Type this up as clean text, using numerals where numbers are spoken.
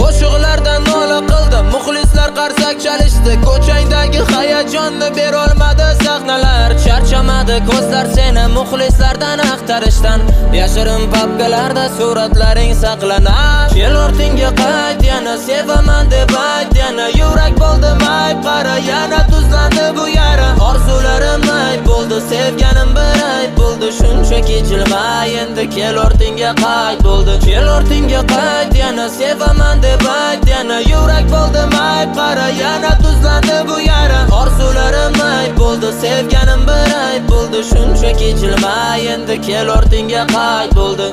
Qo'shiqlardan nola qildim, muxlislar qarsak chalishdi. Ko'changdagi hayajonni berolmadi sahnalar. Charchamadi ko'zlar seni muxlislardan axtarishdan. Yashirin papkalarda suratlaring saqlanar. Kel, ortingga qayt yana, sevaman deb ayt yana. Yurak bo'ldi mayib, qara, yana tuzlandi bu yara. Orzularim ayb bo'ldi, sevganim bir ayb bo'ldi. Shunchaki jilmay, endi kel, ortingga qayt bo'ldi. Kel, ortingga qayt yana, sevaman deb ayt yana. Yurak bo'ldi mayib, qara, yana tuzlandi bu yara. Orzularim ayb bo'ldi, sevganim bir ayb bo'ldi. Shunchaki jilmay, endi kel, ortingga qayt bo'ldi.